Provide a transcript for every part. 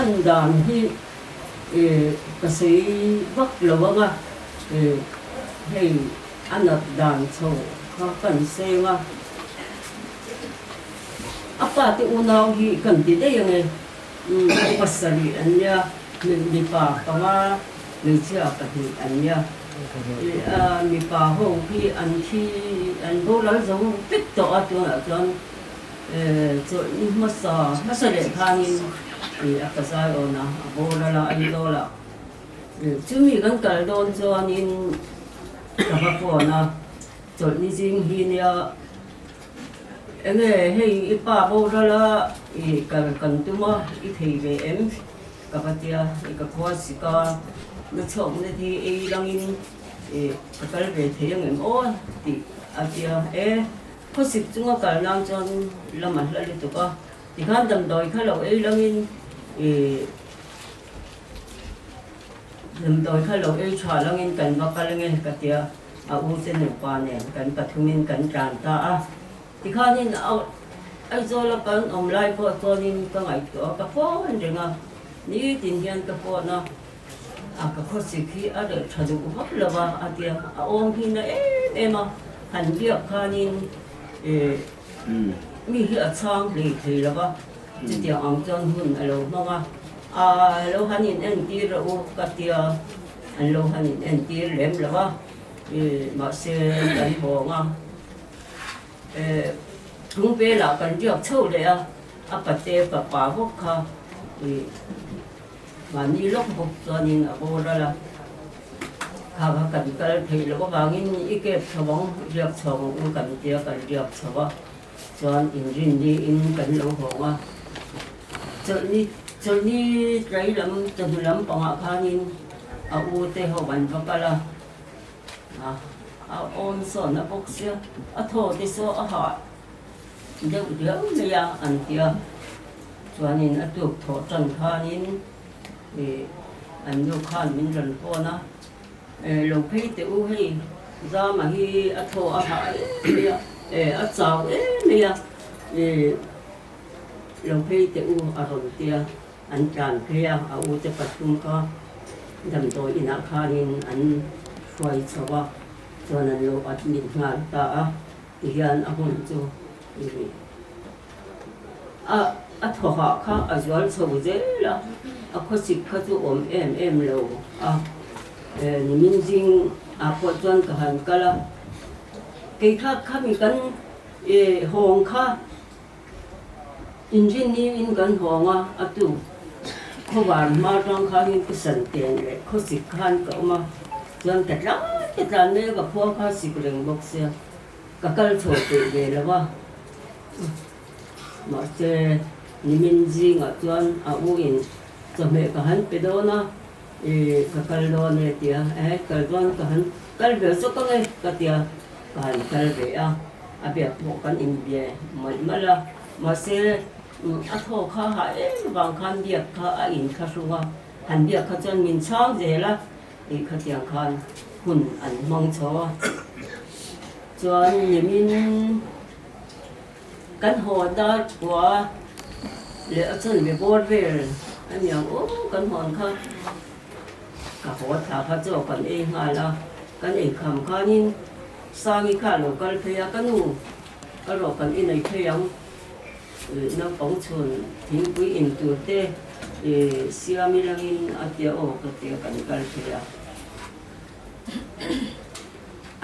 hman dan hi ka sawi vak lo ang a, hei a nat dan chho kha kan seng a, a pa te unau hi kan ti daih ang e, pasarih an nia, mipa panga hmeichhia pahnih an nia, mipa ho hi an thi an boral zo vek tawh a tunah chuan. Chawlhni hmasa hmasa leh khanin a pazai awn a, a boral a, Aizawl ah. Chumi kan kal dawn chuanin ka va phone a, chawlhni zing hi nia enge hei i pa boral a i kal kan tum a, i thei ve em? Ka va tia, i ka khua sik a, na chhawkna hi ei langin ka kal ve thei angem aw tih a tia e. Khawsik chunga kal nan chuan lam a hla lutuk a, tikhan damdawi kha lo ei langin ih damdawi kha lo ei tha langin kan va kal nge ka tia, a u te nupa nen kan pathumin kan tlan ta a, tikhanin Aizawl a kan awm lai pawh chuanin ka ngaihtuah a, ka phone reng a, nitin hian ka phone a, A ka khawsik hi a reh tha duh vak lo a, a tia. A awm hi na em em a, han biak khanin mi hi a chhang hlei thei lo va, chutiang ang chuan hun a lo hmang a. A lo han in entir rawh u ka tia, an lo han in entir lem lo a, mahse kan hawng a. Chung velah kan riak chho leh a, a pate fapa bawk kha. Mahni lawk bawk chuanin a boral a, kha kha kan kal theih loh avangin i kep chho ang, riak chho ang u kan tia kan riak chho a, chuan inrinni in kan lo hawng a. Chawlhni chawlhni tlai lam chawhnu lam pangah khanin a u te ho an va kal a, a awm sawn a bawk sia, a thaw te saw a hah deuh riau mai a an tia. Chuanin a tuk thawh tan khanin ih an nu khan min rawn phone a, eh lo phei teh u hei Zama hi a thaw a hah em mai a, eh a chau em mai a, ih lo phei teh u a rawn tia an tlan phei a, a u te pathum kha damdawi inah khanin an hruai chho a, chuan an lo admit nghal ta a, tihian a hun chu ih. A a thawhah kha a zual chho zel a, a khawsik kha chu awm em em lo a, nimin zing ah pawh chuan ka han kal a, kei kha khami kan hawng kha inrinni in kan hawng a, a tu khawvar hma atang khanin ka san ten leh khawsik khan ka awm a, chuan ka tlan ka tlan mai a, ka khua kha sik reng bawk sia. Ka kal chho peih ve lo a, mahse nimin zingah chuan a u in chawhmeh ka han pe dawn a, ih ka kal dawn e tia, eh kal dawn ka han kal ve zawk ang e ka tia, ka han kal ve a, a biak pawh kan inbia malh malh a, mahse a thaw kha hah em avang khan biak kha a inthlahrung a, han biak kha chuan min chhang zel a. Tih khatiang khan hun an hmang chho a, chuan nimin kan haw dar khua leh a chhan ve bawr vel a niang aw kan hawn kha ka haw thla kha chaw kan ei nghal a, kan ei kham khanin Sangi kha a lo kal phei a, ka nu ka rawh kan inei phei ang. Naupang chhun thingpui in tur te siam ilangin a tia aw ka tia kan kal phei a.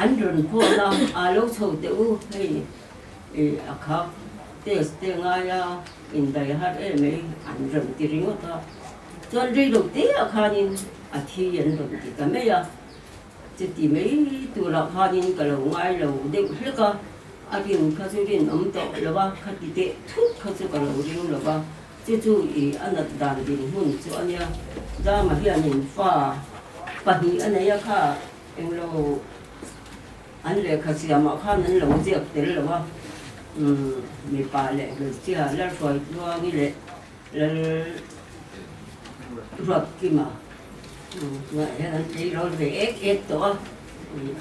An rawn phone a, aa lo chho teh u hei a khak test te ngai a indai har em mai an rawn ti ringawt a. Chuan reilo te ah khanin a thi an rawn ti ta mai a. Chuti mai turah khanin ka lo ngai lo deuh hlek a, a rin kha chu rin awm tawh lo va, khati teh thut kha chu ka lo ring lo va, chu chu i a nat dan dinhmun chu a nia. Dama hianin fa pahnih a nei a kha englo an lehkha siamah khan an lo ziak tel lo a, umm mipa leh hmeichhia Lalhruaitluangi leh Lalruatkima tunah hian an tleirawl ve ek ek tawh a,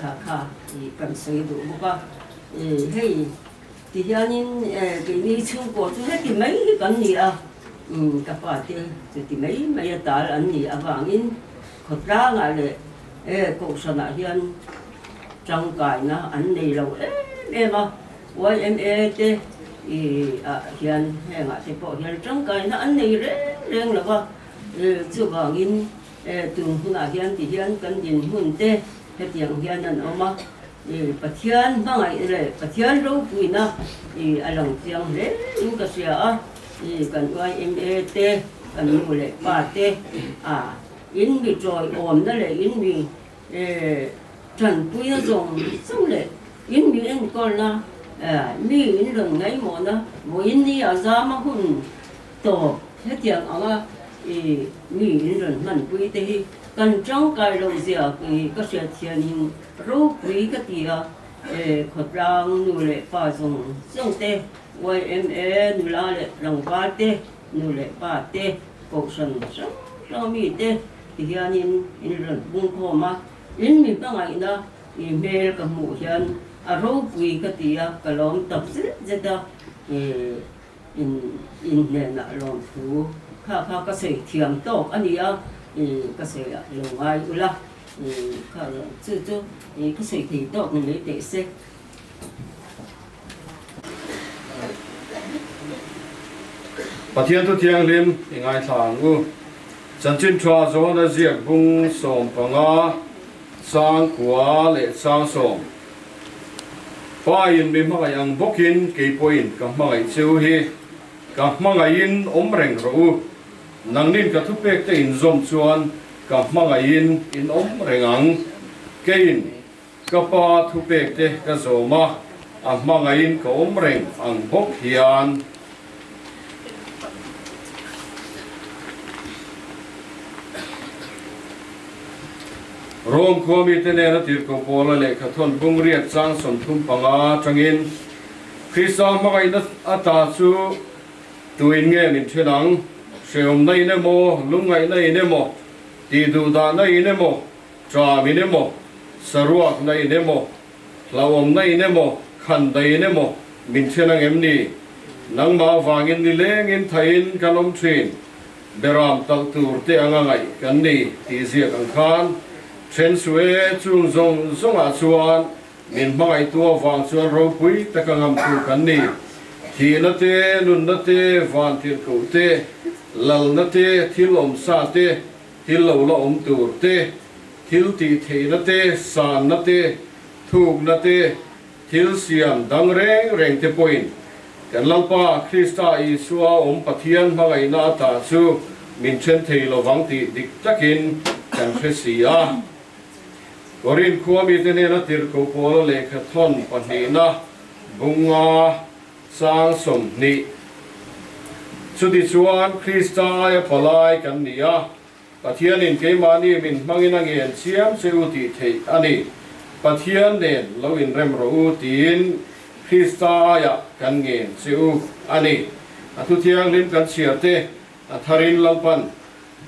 kha kha kan sawi duh bawk a, hei ti hianin keini chhungkaw chu heti mai hi kan ni a. Ka fate chuti mai mai a tal an nih avangin khawtlangah leh kohhranah hian tangkaina an nei lo em em a, YMA te ah hian hengah te pawh hian tangkaina an nei reng reng lo va, chuvangin tun hunah hian ti hian kan dinhmun te hetiang hian an awm a, Pathian hmangaih leh Pathian ropuina a lang chiang hle in ka hria a. Kan YMA te, kan nu leh pa te a in mi tawiawmna leh in mi tanpuina zawng zawng leh in mi enkawlna mi in rawn ngaihmawhna vawiin ni a zama hun tawp hetiang anga mi in rawn hmanpui te hi kan tangkai loh zia ka hriat hianin ropui ka ti a, khawtlang nu leh pa zawng zawng te YMA nula leh tlangval te, nu leh pa te, kohhran hrang hrang mi te ti hianin in rawn pungkhawm a, in mi hmangaihna i hmel ka hmuh hian a ropui ka ti a, ka lawm tak zet zet a, in in hnenah lawmthu kha kha ka sawi thiam tawk a ni a, ka sawi ah lo ngai ula, kha chu chu ka sawi thei tawk ni mai teh se. Pathian thu thianghlim i ngaithla ang u. Chanchin tha zawn a ziak bung 15 chang kua leh chang 10. Pa in mi hmangaih ang bawkin kei pawhin ka hmangaih che u hi ka hmangaihin awm reng rawh u. Nangnin ka thupek te inzawm chuan ka hmangaihin in awm reng ang. Keiin Ka pa thupek te ka zawm a, a hmangaihin ka awm reng ang bawk hian. Rome khua mite nena tirhkoh Paula lehkha thawn bung riat chang 35 atangin Krista hmangaihna ata chu tuin nge min then ang? Hrehawmna in emaw, lungngaihna in emaw, tihduhdahna in emaw, Ṭam in emaw, saruakna in emaw, hlauhawmna in emaw, khandai in emaw min ṭhen ang em ni? Nangmah avangin nilengin thaihin kan awm ṭhin, beram talh tur te anga ngaih kan ni tih ziak ang khan ṭhen suh e, chung zawng zawngah chuan min hmangaihtu avang chuan ropui taka ngamtu kan ni. Thihna te, nunna te, vantirhkoh te, lalna te, thil awmsa te, Thil lo la awm tur te, thil tih theihna te, sanna te, thukna te, thil siam dang reng reng te pawhin kan Lalpa Krista Isua awm Pathian hmangaihna ata chu min then thei lovang tih dik takin kan hre si a. Korinth khua mite hnena tirhkoh Paula lehkha thawn pahnihna bunga Chang 20. Chutichuan, Krista aia palai kan ni a, Pathianin keimahni min hmangin a ngen chiam che u tih theih a ni. Pathian nen lo inrem rawh u tiin Krista aiah kan ngen che u a ni. A thu thianghlim kan chhiar te a tharin Lalpan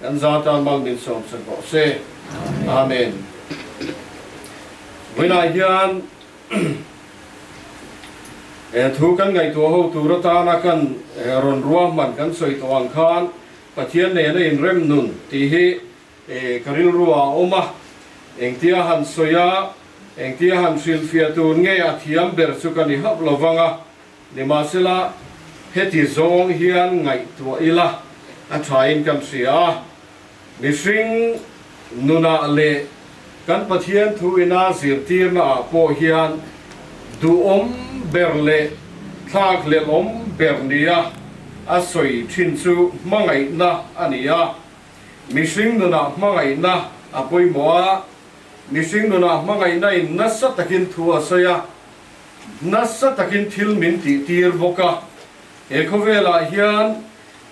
kan za tan mal min sawmsak rawh se. Amen. Vawiinah hian He thu kan ngaihtuah ho tur atana kan rawn ruahman kan sawi tawh ang khan Pathian nena inrem nun tih hi ka rilru ah a awm a, engtia han sawi a, engtia han hrilhfiah tur nge a thiam ber chu ka ni hauh lo vang a, nimahsela heti zawng hian ngaihtuah ila a thain kan hria a. Mihring nunah leh kan Pathian thu ina zirtirna ah pawh hian duhawm ber leh thlakhlelhawm ber nia a sawi thin chu hmangaihna a ni a. Mihring nunah hmangaihna a pawimawh a, mihring nunah hmangaihna in nasa takin thu a sawi a, nasa takin thil min tihtir bawk a. He khawvelah hian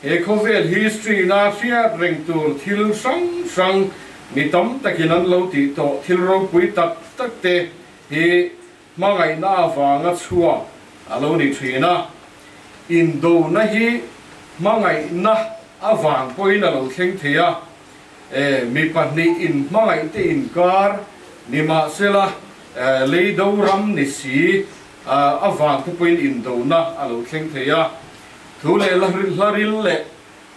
He khawvel history na hriat reng tur thil hrang hrang mi tam takin an lo tih tawh thil ropui tak tak te hi hmangaihna avanga chhuak a lo ni thin a. Indona hi hmangaihna avang pawhin a lo thleng thei a, e mi pahnih inhmangaih te inkar ni mahsela leido ram ni si avang te pawhin indona a lo thleng thei a. Thu leh hlaril leh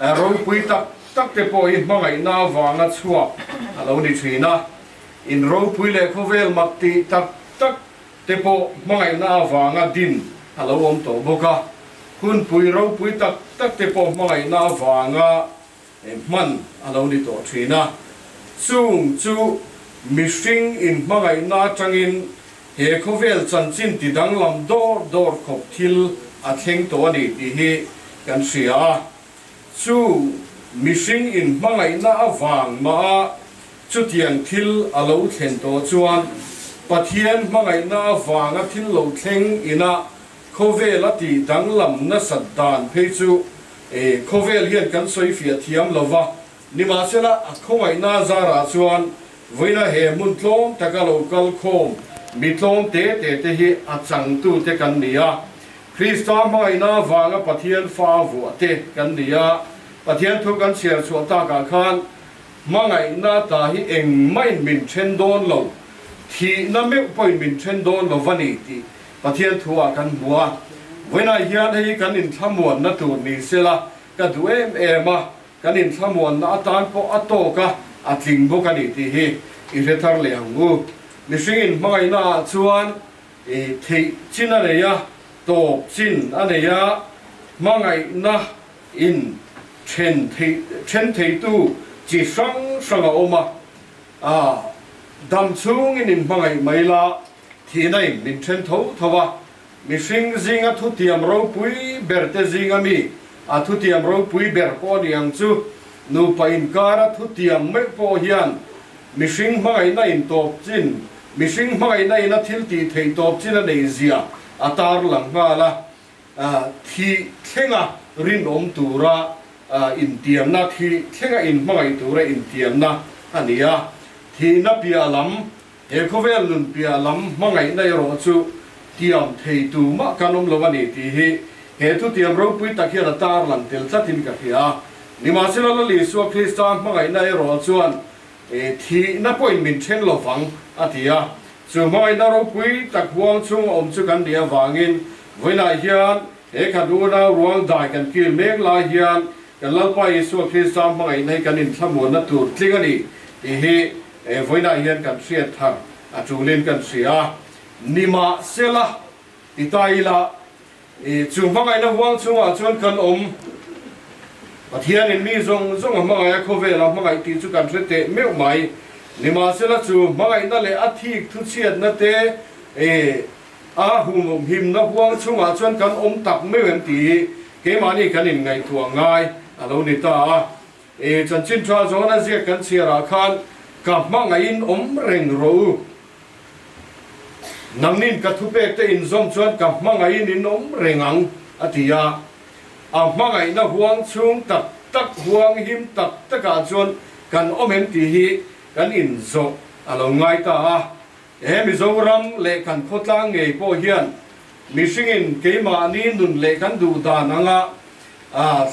Ropui tak tak te pawh hi hmangaihna avanga chhuak a lo ni thin a, in ropui leh khawvel mak tih tak tak te pawh hmangaihna avanga din a lo awm tawh bawk a, hunpui ropui tak tak te pawh hmangaihna avanga hman a lo ni tawh thin a, chung chu mihring inhmangaihna atangin he khawvel chanchin ti danglam dawr dawr khawp thil a thleng tawh a ni tih hi kan hria a. Chu mihring inhmangaihna avang mah a chutiang thil a lo thlen tawh chuan Pathian hmangaihna avanga thil lo thleng ina khawvel a tih danglam nasat dan phei chu khawvel hian kan sawi fiah thiam lo va, nimahsela a khawngaihna zarah chuan vawiina he hmun tlawm taka lo kal khawm mi tlawm te te te hi a changtute kan ni a. Krista hmangaihna avanga Pathian fa vuah te kan ni a, Pathian thu kan chhiar chhuah takah khan hmangaihna ta hi engmahin min then dawn lo, thihna meuh pawhin min then dawn lo va ni tih Pathian thu ah kan hmu a. Vawiinah hian hei hi kan inthlamuanna tur ni sela ka duh em em a, kan inthlamuanna atan pawh a tawk a, a tling bawk a ni tih hi i hre thar leh ang u. Mihring inhmangaihna ah chuan I theih chin a nei a, tawp chin a nei a, hmangaihna in then theih then theitu chi hrang hrang a awm a, a dam chhungin in hmangaih mai la, thihna in min then tho tho a, mihring zinga thutiam ropui ber te zinga mi a thutiam ropui ber pawh a ni ang chu, nupa inkara thutiam meuh pawh hian Mihring hmangaihna in tawp chin, Mihring hmangaihna in a thil tih theih tawp chin a nei zia a tar lang nghal a, thi thlenga rinawm tura intiamna, thi thlenga inhmangaih tura intiamna a ni a. Thihna piah lam, he khawvel nun piah lam hmangaihna erawh chu tiam thei tu mah kan awm lo a ni tih hi he thutiam ropui tak hian a tar lang tel tlatin ka hria a. Nimahsela Lal Isua Krista hmangaihna erawh chuan thihna pawhin min then lo vang, a ti a. Chu hmangaihna ropui tak huang chhung a awm chu kan nih avangin vawiinah hian he khat unau ruang dai kan kil mek lai hian kan Lalpa Isua Krista hmangaihna hi kan inthlamuanna tur tling a ni tih hi vawiinah hian kan hriat thar a tulin kan hria a. Nimahsela ti ta ila Chu hmangaihna huang chhungah chuan kan awm. Pathianin mi zawng zawng a hmangaih a, khawvela hmangaih tih chu kan hre teh meuh mai. Nimahsela chu hmangaihna leh a thik thuchhiatna te a humhimna huang chhungah chuan kan awm tak meuh em tih hi keimahni kan inngaihtuah ngai a lo ni ta a. Chanchin tha zawn a ziak kan chhiarah khan ka hmangaihin awm reng rawh u. Nangnin ka thupek te inzawm chuan ka hmangaihin in awm reng ang, a ti a. A hmangaihna huang chhung tak tak, huang him tak takah chuan kan awm em tih hi kan inzawh a lo ngai ta a. He Mizoram leh kan khawtlang ngei pawh hian mihringin keimahni nun leh kan duh dan anga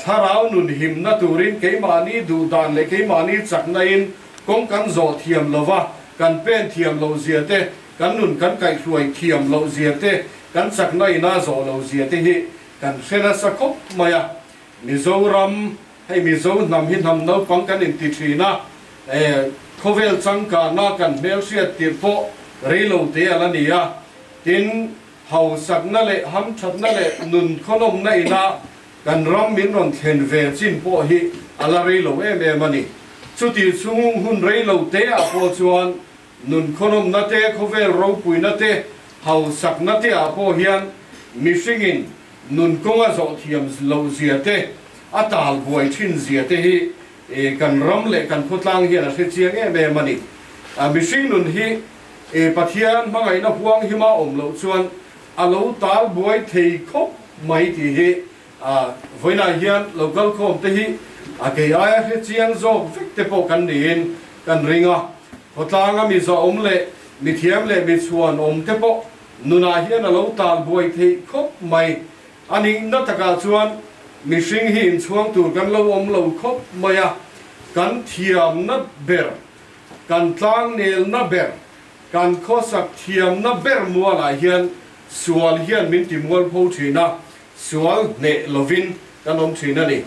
thlarau nun himna turin keimahni duh dan leh keimahni chaknain kawng kan zawh thiam lo va, kan pen thiam loh zia te, kan nun kan kaihhruai thiam loh zia te, kan chakna ina zawh loh zia te hi kan hre nasa khawp mai a. Mizoram, hei Mizo hnam hi hnam naupang kan inti thin a, khawvel changkana kan hmelhriat tirh pawh rei lo te a la ni a, tin, Hausakna leh hamthatna leh nun khawnawmna ina kan ram min rawn thlen ve chin pawh hi a la rei lo em em a ni. Chuti chung hun rei lo te ah pawh chuan nun khawnawmna te, khawvel ropuina te, hausakna te ah pawh hian mihringin nun kawnga zawh thiam loh zia te, a tal buai thin zia te hi kan ram leh kan khawtlang hian a hre chiang em em a ni. Mihring nun hi E Pathian hmangaihna huang hima awm loh chuan a lo tal buai thei khawp mai tih hi a vawiinah hian lo kal khawm te hi a kei aia hre chiang zawk vek te pawh kan niin kan ring a. Khawtlanga mi zawhawm leh mi thiam leh mi chhuan awm te pawh nunah hian a lo tal buai theih khawp mai. A nihna takah chuan mihring hi inchhuang tur kan lo awm lo khawp mai a, kan thiamna ber Kan tlangnelna ber, kan khawsak thiamna ber mualah hian sual hian min ti mualpho thin a, sual hneh lovin kan awm thin a ni.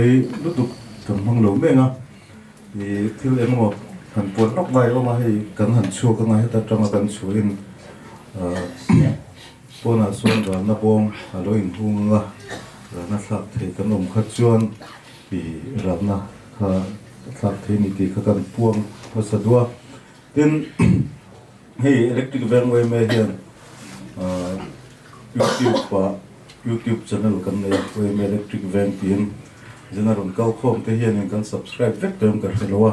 rei lutuk kan hmang lo meng a, ih thil eng emaw han puan lawk ngai awm a, hei kan han chhuak anga heta tanga kan chhuahin ah pawnah sawn ralna bawm a lo inhung anga ralna thlak thei kan awm kha chuan ih ralna kha thlak thei a ni tih kha kan puang hmasa duh a, tin hei electric veng yma hian ah youtube ah youtube channel kan nei a yma electric veng tiin zin a rawn kal khawm te hianin kan subscribe vek tawh em ka hre lo a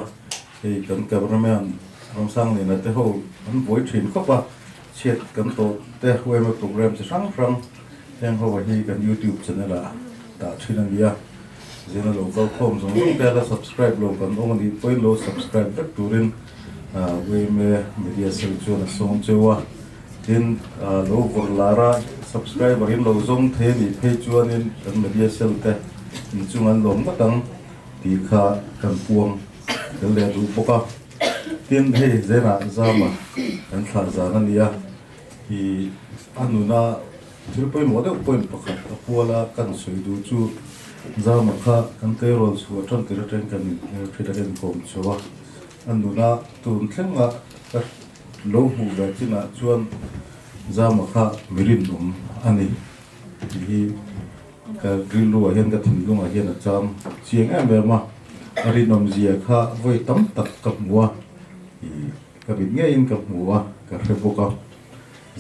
hei kan cameraman Ramsangliana te ho an buai thin khawp a chhiat kan tawh te yma program chi hrang hrang heng ho hi kan youtube channel ah dah thin a ni a zin a lo kal khawm zawng zawng te a la subscribe lo kan awm a nih pawhin lo subscribe vek turin yma media cell chuan a sawm cheu a. Tin, lo vawrh lar a, subscriber in lo zawng thei a nih phei chuanin kan media cell te inchung an lawm ngawt ang tih kha kan puang tel leh duh bawk a. Tin, hei Zenah Zama kan thlah zan a ni a, i a nuna thil pawimawh deuh point pakhat a kual a kan sawi duh chu Zama kha kan tleirawl chhuah tan tir atangin kan inhmelhriat a kan inkawm chho a, a nuna tun thlenga ka Lo hmuh ve chinah chuan Zama kha mi rinawm a ni tih hi ka rilruah hian ka thinlungah hian a cham chiang em em a, a rinawm zia kha vawi tam tak ka hmu a, ih ka mit ngeiin ka hmu a, ka hre bawk a.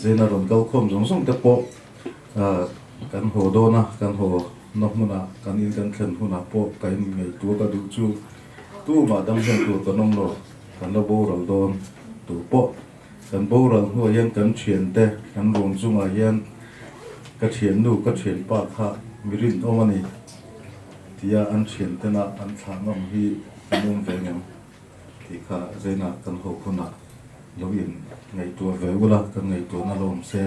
Zena rawn kal khawm zawng zawng te pawh kan haw dawn a, kan haw na hmunah kan in kan thlen hunah pawh ka inngaihtuah ka duh chu tumah dam hian tur kan awm lo. Kan la boral dawn tur pawh kan boral hnuah hian kan thiante kan ruang chungah hian ka thiannu ka thianpa kha mi rinawm a ni tia an thiantena an thlah ngam hi kan awm ve ngem tih kha Zaina kan ho hunah lo in ngaihtuah ve ula kan ngaihtuahna lo awm se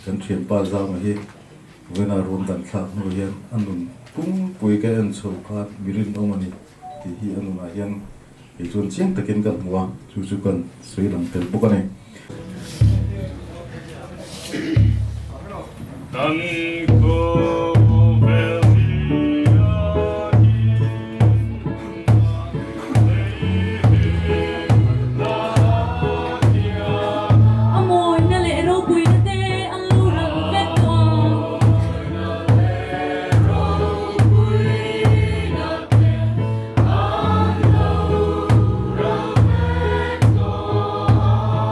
kan thianpa Zama hi vawiinah ruang kan thlak hnuah hian a nun pungpui ka en chho khan mi rinawm a ni tih hi a nunah hian Kei chuan chiang takin kan hmu a, chu chu kan sawi lang tel bawk a ni. Kan khawvel A mawina leh ropuina te an lo ral vek tawh ang.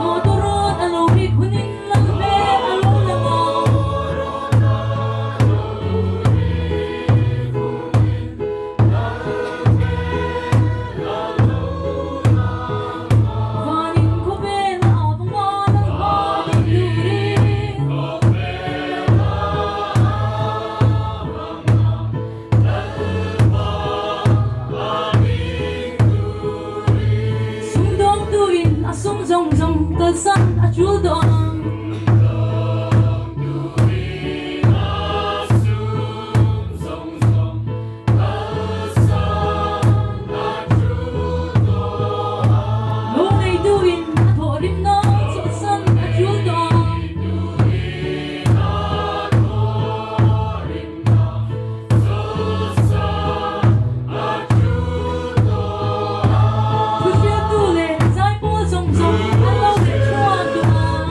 Tawtawrawt a lo rik hunin lal hmel a lo lang ang. Vanin khawvel a avanga lal hma ding turin. Sumdawngtuin a sum zawng zawng kalsan a tul tawh ang. Lo neituin a thawhrimna chawlhsan a tul tawh ang. Thuhriattu leh zaipawl zawng zawng an lo leh thuan duh ang.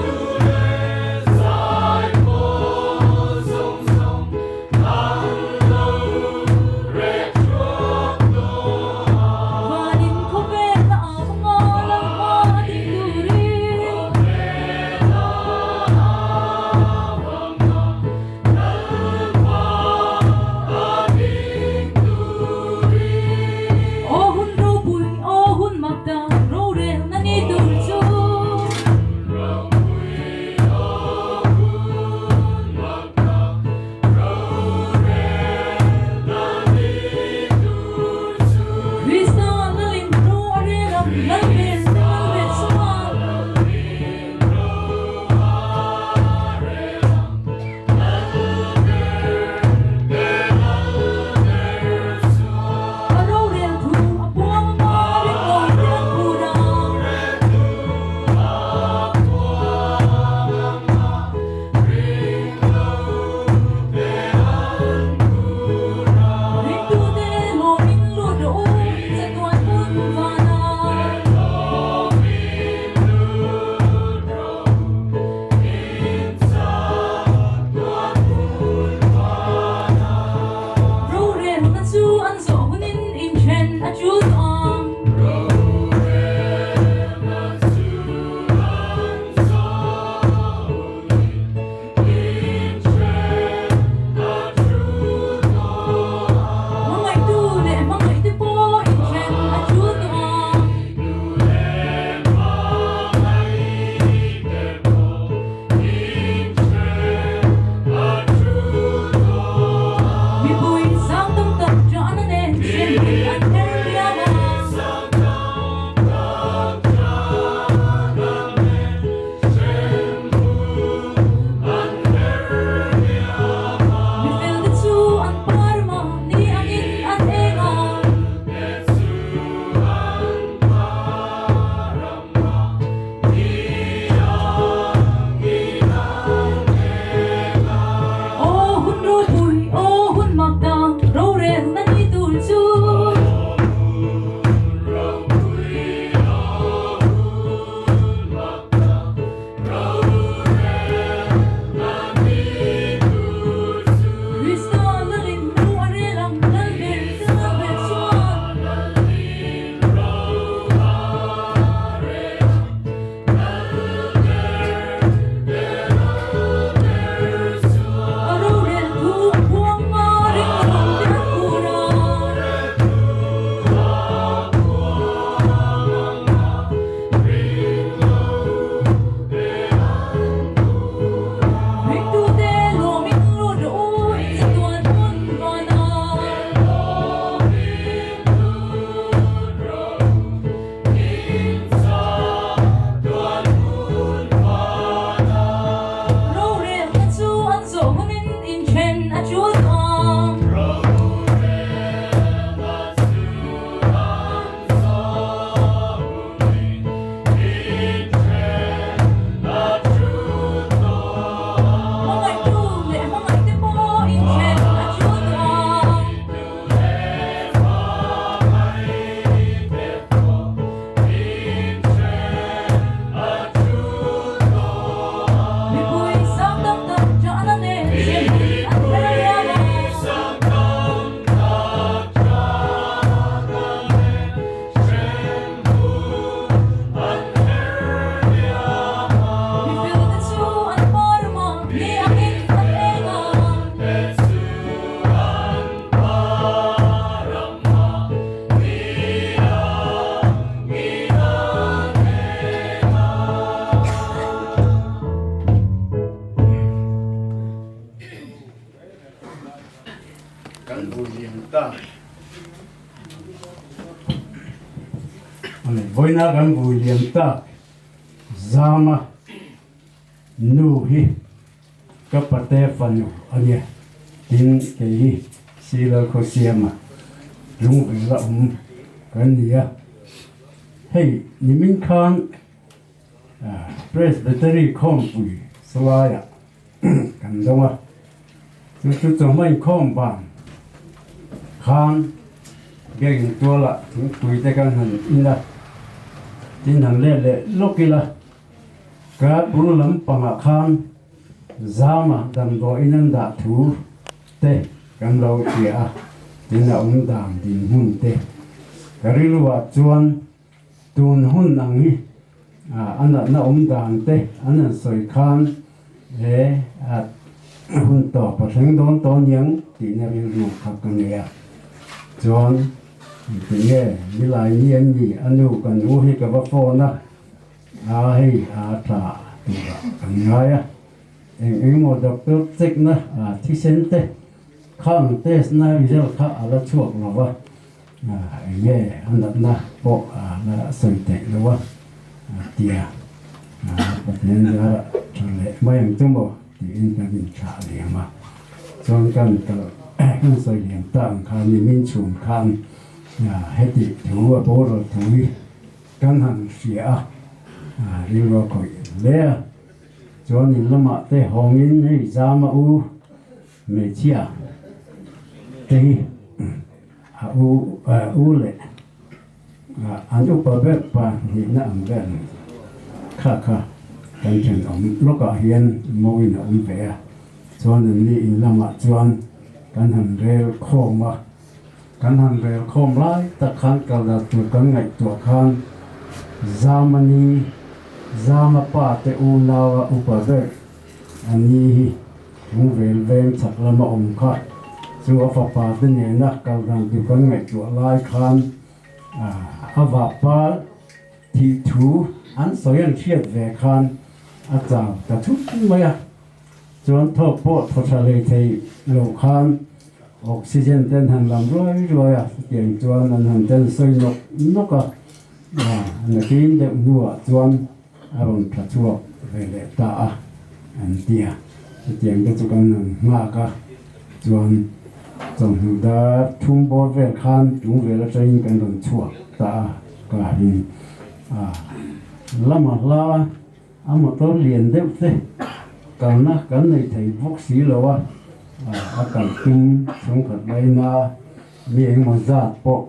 Vawiina kan vui liam tak Zama nu hi ka pate fanu a nia, tin kei hi Silalkhawsiama lungvel a awm kan ni a. Hei nimin khan Presbytery khawmpui salaiah kan dawng a, chu chu chawhma inkhawm ban khan biakin tualah thingpui te kan han in a, tin han let leh lawk ila ka bul lampangah khan zama damdawiin an dah thu te kan lo hria a, tin a awm dan dinhmun te ka rilruah chuan Tun hun ang hi a natna awm dan te an han sawi khan he hun tawp a thleng dawn tawh aniang tihna rilru kha ka nei a. Chuan tinge nilai ni an ni a nu kan u hi ka va phone a, a hei a tla turah kan ngai a, eng engemaw doctor check na thisen te khang test na result kha a la chhuak lo va. Eng nge a natna pawh a la sawi theih lo a tia Pathian zarah tha leh mai ang chu maw tiin kan inthlah liam a. Chuan kan kal kan sawi liam ta ang khan i min chhun khan heti thu a boral thu hi kan han hria a, rilru a khawih hle a. Chuan in lamah te hawngin hei zama u hmeichhia te hi A u u leh an upa ber pa nihna ang vel kha kha kan thenawm lawkah hian mawiin a awm ve a, chuan an ni in lamah chuan kan han rel khawm a, kan han rel khawm lai tak khan kal dan tur kan ngaihtuah khan Zamani Zama pa te unaua upa ber a ni hi. Thungvel veng chhak lama awm kha chu a fapa te nena kal dan tur kan ngaihtuah lai khan a vahpa thih thu an sawi an hriat ve khan a chau ta thut mai a, chuan thawk pawh thaw tha hlei thei lo khan oxygen te an han lam ruai ruai a, chutiang chuan an han ten sawi nawk nawk a, nakin deuh hnuah chuan. A rawn tla chhuak ve leh ta a, an ti a. Chutiang te chu kan han nghak a, chuan chawhnu dar thum bawr vel khan tung vel atangin kan rawn chhuak ta a, car in a lama hla a motor lian deuh te kalna kan nei thei bawk si lo a, a kal tum chhungkhat laina mi engemaw zat pawh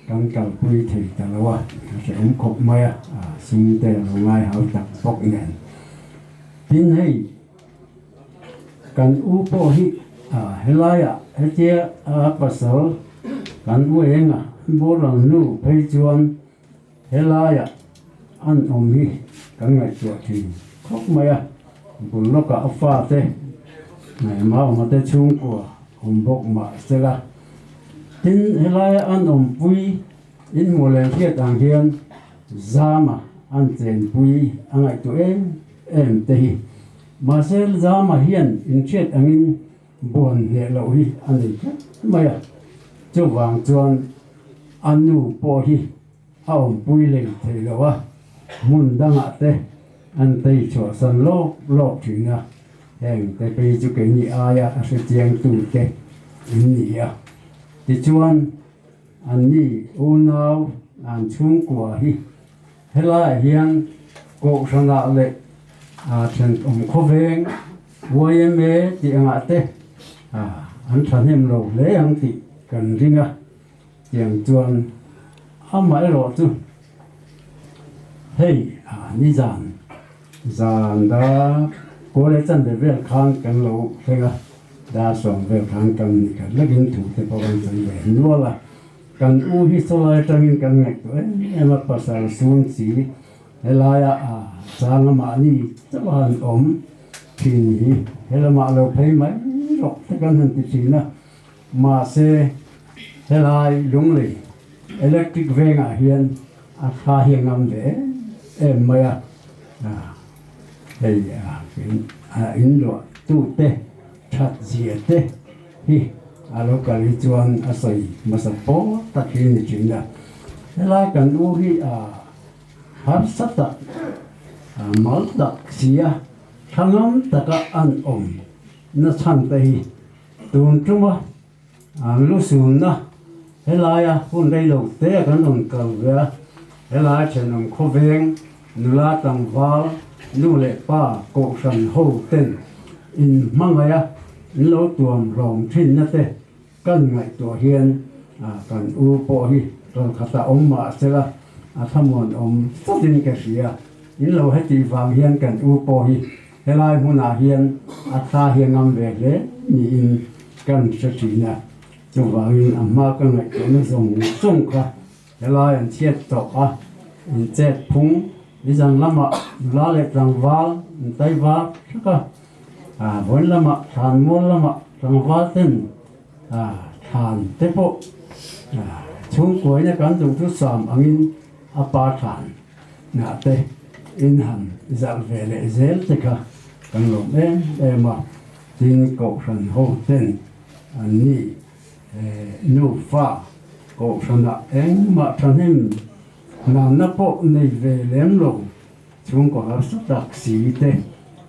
Kan kalpui thei ta lo a, a hrehawm khawp mai a, sum te a lo ngai hau tak bawk nen. Tin hei kan u pawh hi helaiah hetia a pasal kan u enga boral hnu phei chuan helaiah an awm hi kan ngaihtuah thin khawp mai a, bul lawkah a fate Mauma te chhungkua awm bawk mah sela. Tin, helaia an awmpui inhmuh leh hriat ang hian Zama an chenpui a ngaihtuah em em te hi. Mahse, Zama hian inhriat angin buan hneh loh hi a nei tlat mai a, chuvang chuan a nu pawh hi a awmpui lei thei lo a, hmun dangah te an tei chhuahsan lawk lawk thin a, heng te phei chu keini aia a hrechiang tute in ni a. Tichuan, anni unau an chhungkua hi helaiah hian Kohhranah leh thenawm khawveng yma tih angah te an thahnem lo hle ang tih kan ring a. Tiang chuan amaherawh chu hei ni zan zan dar kawl chan ve vel khan kan lo thleng a, dar sawm vel khan kan ni khat lekin thu te pawh kan sawi ve nual a, kan u hi sawlai atangin kan ngaihtuah em em a, pasal sun chi helaia chang a mahni chauh a han awm thin hi helamah lo phei mai rawh te kan han ti thin a. Mahse, helai Lunglei Electric vengah hian a thla hi a ngam ve em em mai a, hei in luah tute that zia te hi a lo kal hi chuan a sawi hmasa pawl tak hi ni thin a. Helai kan u hi a harsa tak, mal tak sia thangam taka an awm na chhan te hi tun tuma an lu sunna helaia hun rei lo te a kan rawn kal ve a, helai thenawm khawveng nula tlangval nu leh pa kohhran ho ten in hmangaih a in lo tuam hlawm thinna te Kan ngaihtuah hian kan u pawh hi rawlkhatah awm mah sela a thlamuan awm satin ka hria. In lo hetih vang hian kan u pawh hi helai hmunah hian a thla hi a ngam ve hle niin kan hre thin a. Chuvangin a hma ka ngaihtuahna zawng zawng kha helai an chhiat tawh a, in chet phung nizan lamah nula leh tlangval an taivar thak a. Vawiin lamah thlan mual lamah tlangval ten thlan te pawh chhungkuaina kan duh chu sam angin a pa thlan ngah te in han zalh ve leh zel te kha kan lawm em em a, tin kohhran ho ten an ni nufa kohhranah engmah thahnem nanna pawh nei ve lem lo. Chhungkaw harsa tak si te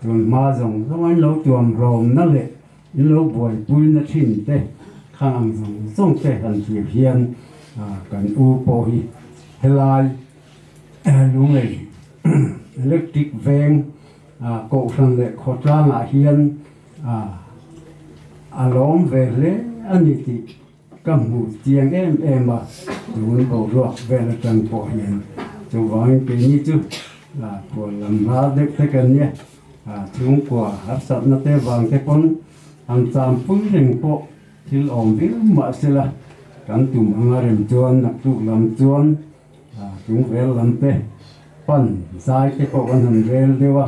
tun hma zawng zawng an lo tuam hlawmna leh in lo buaipuina thin te khang ang zawng zawng te han thlir hian kan u pawh hi helai Lunglei Electric Veng Kohhran leh Khawtlangah hian a lawm ve hle a ni tih Ka hmuh chiang em em a, tun boruak vel atang pawh hian chuvangin keini chu khual lam hla deuh te kan nia, chhungkua harsatna te vang te pawn han champui reng pawh thil awm viau mah sela kan tum anga rem chuan naktuk lam chuan chung vel lam te pan zai te pawh kan han rel deuh a,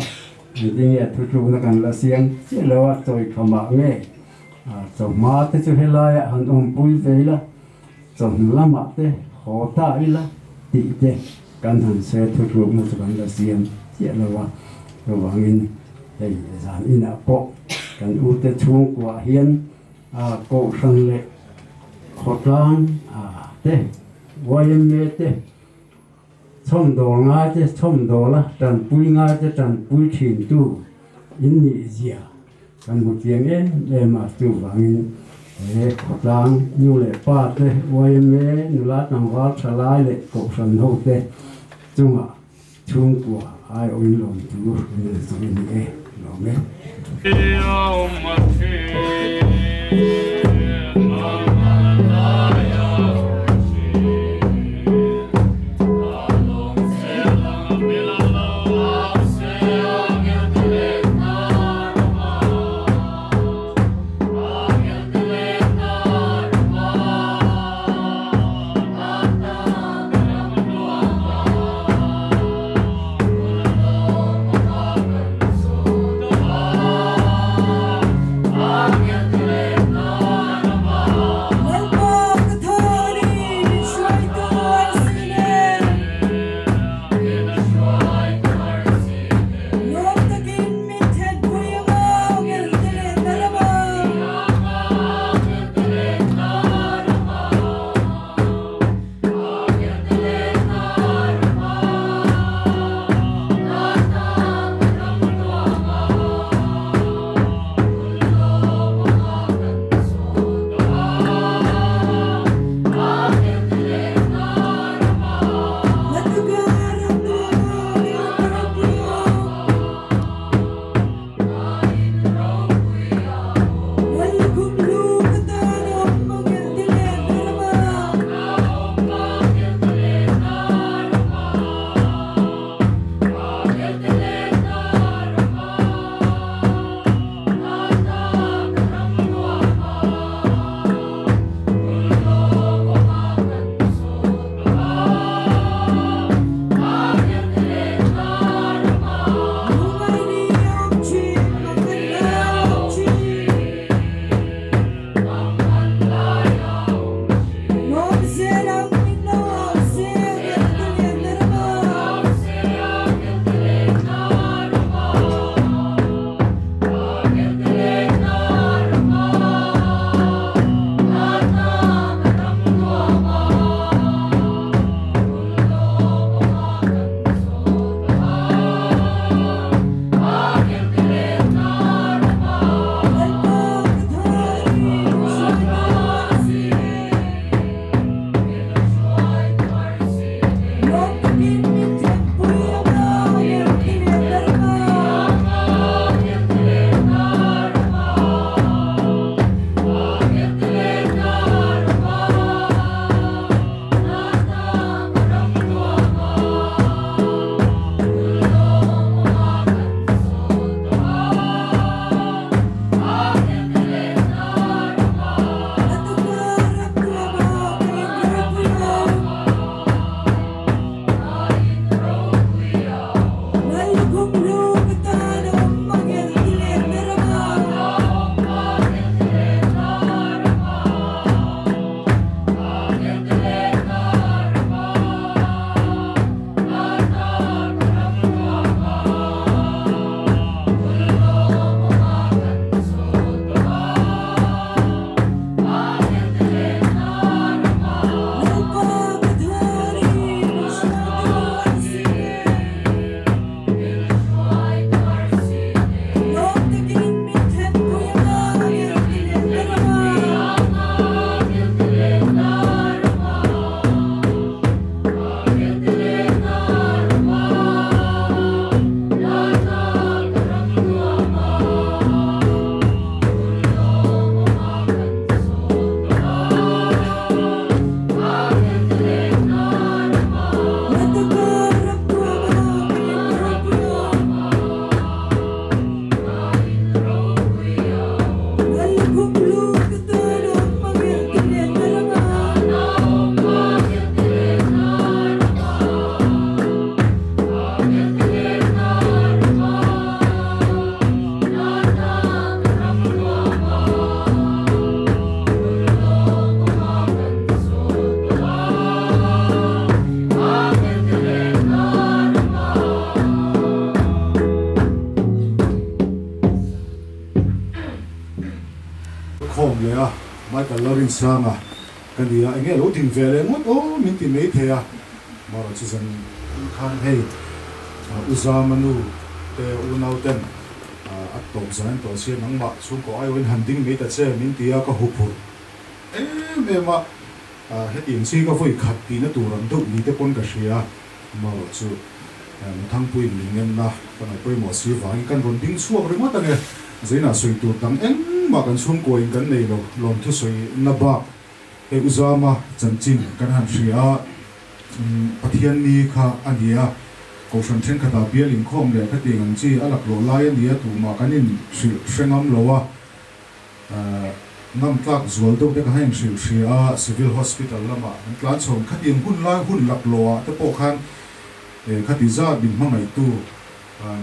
engtinge thutlukna kan la siam chiah lo a, chawi thamah nge. Chawhma te chu helaiah han awmpui ve ila, chawhnu lamah te haw ta ila tih te kan han se thutlukna chu kan la siam chiah lo a. Chuvangin hei zan inah pawh kan ute chhungkuah hian Kohhran leh khawtlang te, yma te, chhawmdawl ngai te chhawmdawla tanpui ngai te tanpui thintu in nih zia Kan hmu chiang em em a, chuvangin he khawtlang nu leh pa te, yma nula tlangval tha lai leh kohhran ho te chungah chhungkua aiawhin lawm tur an rawn sawi a ni e, lawm e. Khawm leh a, Michael Lorinsanga ka ni a, enge lo ding ve leh ngawt aw min ti mai thei a, Mara chu zan khan hei U Zama nu te unau ten a tawp zan tawh sia nangmah chhungkaw aiawhin han ding mai ta che min ti a, ka huphurh em em a, hetiang chi ka vawi khat tihna tur ang deuh ni te pawn ka hria. Amaherawh chu Nuthangpuiin min ngenna ka ngaih pawimawh si vangin kan rawn ding chhuak ringawt ange. Zainah sawi tur dang engmah kan chhungkuain kan nei lo, lawmthu sawina bak hei U Zama chanchin kan han hria a, Pathianni kha a ni a, Kohhran thenkhatah bial inkhawm leh khatiang ang chi a laklawh lai a ni a, tumah kan inhrilh hre ngam lo a. Ngam tlak zual deuh te ka han inhrilh hria a, Civil Hospital lamah an tlan chho. Khatiang hun lai hun laklawh ah te pawh khan khati zat min hmangaihtu,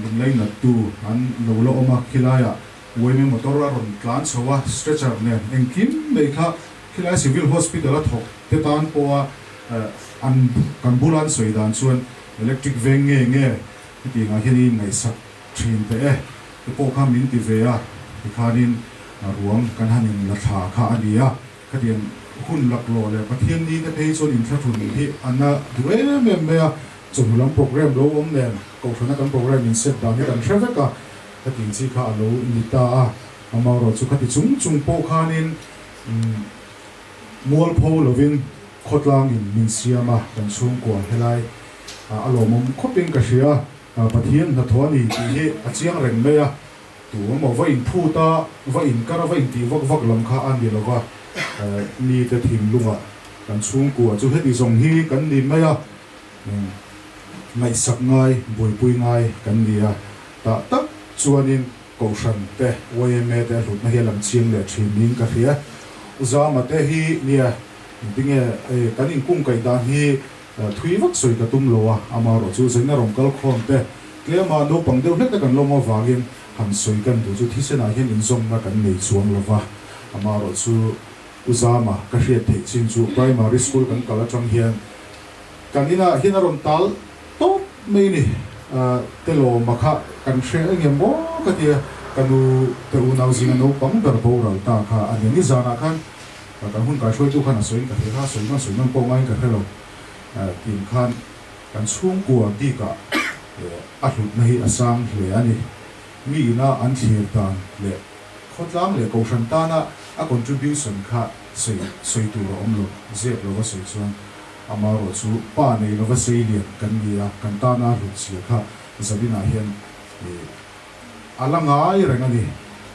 min lainattu an lo la awm a, khilaiah uaime motor a rawn tlan chho a, stretcher nen engkim mai kha khilai Civil Hospital a thawk te tan pawha an kan bula an sawi dan chuan electric veng nge nge hetiangah hian i inngaihsak thin teh e. Te pawh kha min ti ve a, tikhanin ruang kan han in la thla kha a ni a, khatiang hun laklawh leh Pathian ni te phei chuan inthlahrun hi a na duh em em mai a, chawhnu lam program lo awm nen Kohhrana kan program in set dan hi kan hre vek a, khatiang chi kha a lo ni ta a, amaherawh chu khati chung chung pawh khanin mualpho lovin khawtlangin min siam a, kan chhungkua helai a lawmawm khawpin ka hria. Pathian hnathawh a ni tih hi a chiang reng mai a, tu emaw va inphut a, va inkar a, va intih vak vak lam kha a ni lo va, mite thinlungah kan chhungkua chu heti zawng hi kan ni mai a, ngaihsak ngai, buaipui ngai kan ni a, tah tak chuanin Kohhran te, yma te a hlutna hi a lang chiang leh thin niin ka hria. U Zama te hi nia, engtinge kan inkungkaih dan hi Thui vak sawi ka tum lo a, amaherawh chu zaina rawn kal khawm te, tlema naupang deuh hlek te kan lawm avangin han sawi kan duh chu thisenah hian inzawmna kan nei chuang lo va, amaherawh chu U Zama ka hriat theih chin chu primary school kan kal atang hian kan inah hian a rawn tal tawp mai ni, Telawma kha kan hre engem maw ka tia, ka nu te unau zinga naupang ber boral ta kha a nia, nizanah khan Kan hun kaihruaitu khan a sawiin ka hre kha, sawi nawn sawi nawn pawh ngaiin ka hre lo tih khan kan chhungkua bikah a hlutna hi a sang hle a ni. Mi ina an thlir dan leh khawtlang leh kohhran tana a contribution kha sawi sawi tur a awm lo, zep lova sawi chuan amaherawh chu pa nei lova sei lian kan ni a, kan tana a hlut zia kha Zabinah hian a la ngai reng a ni,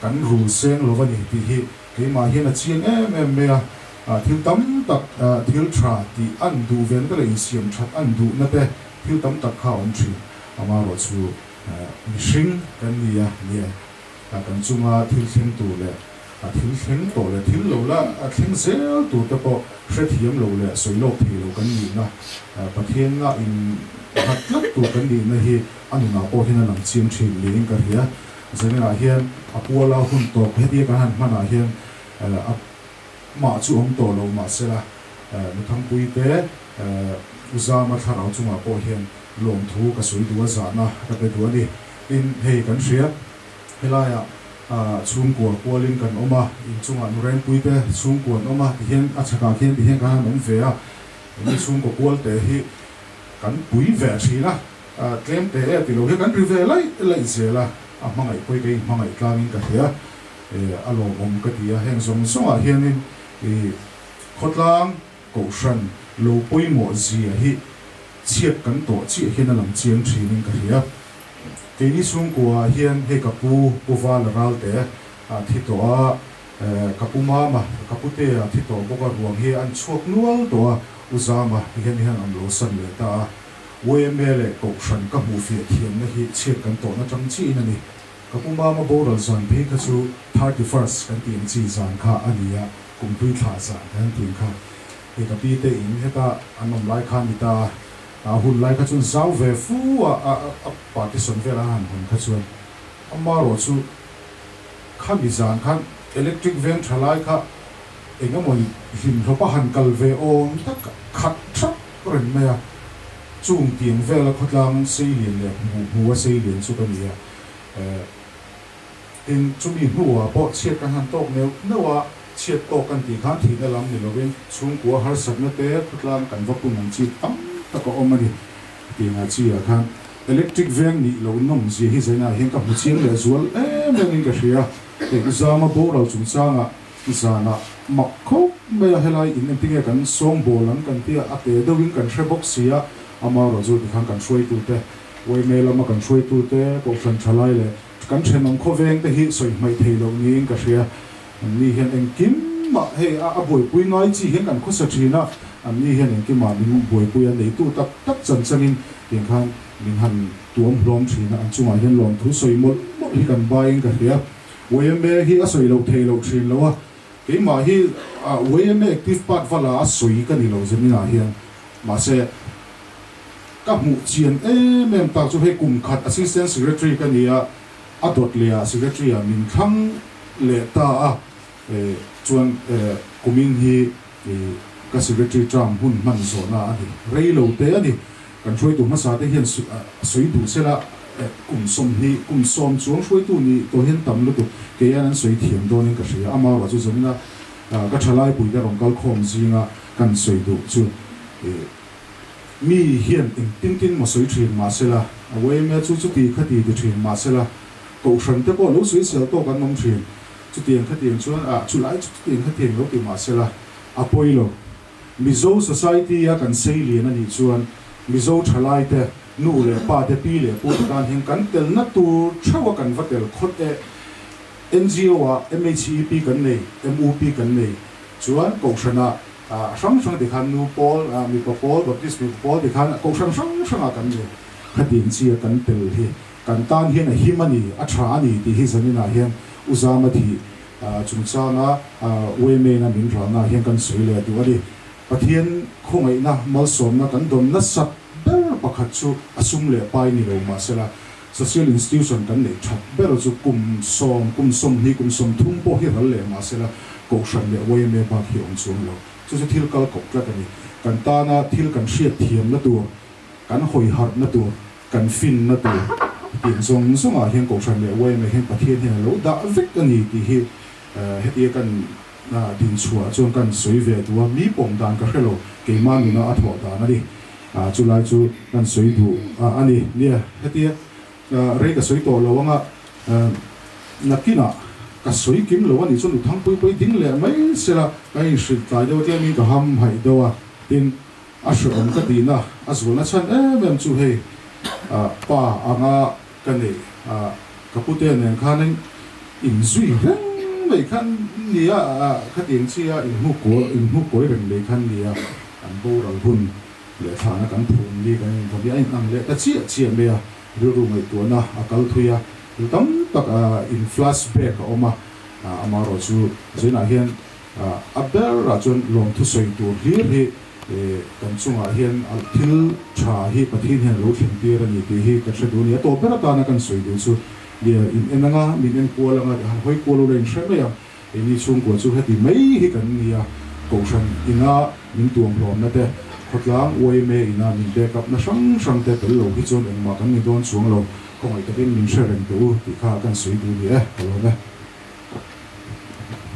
kan rul seng lova ni tih hi Keimah hian a chiang em em mai a, thil tam tak thil tha tih an duh ve na te leh insiam that an duh na te thil tam tak kha a awm thin. Amaherawh chu mihring kan ni a, nia kan chunga thil thleng tur leh A thil thleng tawh leh thil lo la a thleng zel tur te pawh hrethiam lo leh sawi lawk thei lo kan nihna, Pathian a in nghat tlat tur kan nihna hi a nunah pawh hian a lang chiang thin niin ka hria. Zaninah hian a puala hun tawp hetia kan han hmanah hian a mah chu awm tawh lo mahsela Nuthangpui te U Zama thlarau chungah pawh hian lawmthu ka sawi duh a, zahna ka pe duh a ni. Tin, hei kan hria. Helaiah chhungkua kualin kan awm a, inchungah Nurengpui te chhungkua an awm a, tihian a chhakah khian tihian kan han awm ve a, enge chhungkaw kual te hi kan pui ve thin a, tlem te e tilo hi kan ri ve laih laih zel a, a hmangaih pawh hi ka inhmangaih tlangin ka hria, a lawmawm ka ti a, heng zawng zawngah hianin ih khawtlang kohhran lo pawimawh zia hi chhiat kan tawh chiah hian a lang chiang thinin ka hria. Keini chhungkua ah hian hei ka pu, Pu Vala Ralte a thi tawh a, ka pu Mama, ka pu te a thi tawh bawk a, ruang hi an chhuak nual tawh a, U Zama ti hian hian an lo san leh ta a. YMA leh Kohhran ka hmuh fiah thiamna hi chhiat kan tawhna tang chiin a ni. Ka pu Mama boral zan phei kha chu 31st kan tih ang chi zan kha a ni a, kumhlui thlah zan kan tih ang kha. Hei ka pi te in heta an awm lai kha a ni ta a. A hun lai kha chuan zau ve fu a, a partition vel an han hawn kha chuan amarawh chu khami zan khan electric veng tha lai kha eng emaw hlim hlawp a han kal ve awm tak khat thap reng mai a, chung tiang vela khawtlang seilian leh hmuh hmuh a seilian chu ka ni a, tin chumi hnuah pawh chhiat kan han tawk neuh neuh a, chhiat tawk kan tih khan thihna lam ni lovin chhungkua harsatna te khawtlang kan va pun ang chi tam tak a awm a ni. Hetiangah chi ah khan electric veng nih loh nawm zia hi zainah hian ka hmu chiang leh zual em em in ka hria. Heng zama boral chungchangah zanah mak khawp mai a, helai in engtinge kan sawngbawl ang kan tia a te deuhin kan hre bawk si a, amaherawhchu tikhan kan hruaitute Uaime lama kan hruaitute Kohhran thalai leh Kan thenawm khawveng te hi sawi hmaih thei loh niin ka hria. Anni hian engkim mah hei a buaipui ngai chi hian kan khawsa thin a, anni hian engkim ah min buaipui a, neitu tak tak chan changin tiang khan min han tuam hlawm thin a, an chungah hian lawmthu sawi mawlh mawlh hi kan baiin ka hria. YMA hi a sawi loh thei loh thin lo a, keimah hi YMA active part va la a sawi ka ni lo zaminah hian, mahse, Ka hmuh chian em em tak chu hei kum khat Assistant Secretary ka ni a, a dawt leh ah Secretary ah min thlang leh ta a, chuan kumin hi ka Secretary term hun hman zawhna a ni rei lo te a ni. Kan hruaitu hmasa te hian sawi duh sela kum 20, kum 10 chuang hruaitu nih tawh hian tam lutuk kei hian an sawi thiam dawnin ka hria. Amaherawhchu chu zawmina ka thalai puite rawn kal khawm zinga kan sawi duh chu. Mi hian eng tin tin maw sawi thin mahsela, a yma chu chuti khati ti thin mahsela, Kohhran te pawh lo sawi sel tawk an awm thin. Chutiang khatiang chuan ah chulai chu chutiang khatiang lo ti mahsela, a pawi lo. Mizo society a kan sei lian a nih chuan Mizo thalai te, nu leh pa te, pi leh pu te tan hian kan telna tur theuh a kan va tel khawt e. NGO ah MHEP kan nei, MUP kan nei chuan Kohhran ah A hrang hrang ti khan nu pawl, mipa pawl, Baptist mipa pawl ti khan kohhran hrang hrangah kan ni. Khatiang chi a kan tel hi kan tan hian a him a ni, a tha a ni tih hi zaninah hian U Zama thih chungchanga Uaimena min ralnaah hian kan sawi leh duh a ni. Pathian khawngaihna malsawmna kan dawn nasat ber pakhat chu a sum leh pai ni lo mahsela social institution kan neih that ber chu kum 10, kum 20, kum 30 pawh hi ral leh mahsela Kohhran leh yma bak hi awm chuang lo. Chu chu thil kal kawp tlat a ni. Kan tana thil kan hriat thiamna tur, kan hawi harhna tur, kan finna tur tiang zawng zawngah hian Kohhran leh yma hian Pathian hian a lo dah vek a ni tih hi hetia kan dinchhuah chuan kan sawi ve duh a, mi pawm dan ka hre lo, keimah nuna a thawh dan a ni. Chulai chu kan sawi duh a ni. Nia, hetia rei ka sawi tawh lo anga nakinah ka sawi kim lo a nih chuan Uthangpui pawh i ding leh mai sela ka inhrilh tlai deuh a, tlemin ka ham haih deuh a, tin a hrehawm ka tihna a zualna chhan em em chu hei pa anga ka neih ka pute nen khanin inzui reng mai khan nia khatiang chia inhmu kawi reng mai khan nia an boral hun leh thlahna kan phum ni kan inthawm hi a inang leh ta chiah chiah mai a, rilru ngaihtuahna a kal thui a, thil tam tak in flashback a awm a, Amaherawh chu zainah hian a berah chuan lawmthu sawi tur hlir hi kan chungah hian thil tha hi Pathian hian a lo thlen tir a ni tih hi ka hre duh a ni. A tawp ber atana kan sawi duh chu in en anga min en kual anga han hawi kual ula in hre mai ang. Keini chhungkua chu heti mai hi kan ni a, Kohhran ina min tuamhlawmna te, khawtlang yma ina min back up na hrang hrang te tel lo hi chuan engmah kan ni dawn chuang lo, khawngaih takin min hre reng teh u tih kha kan sawi duh ni e, ka lawm e.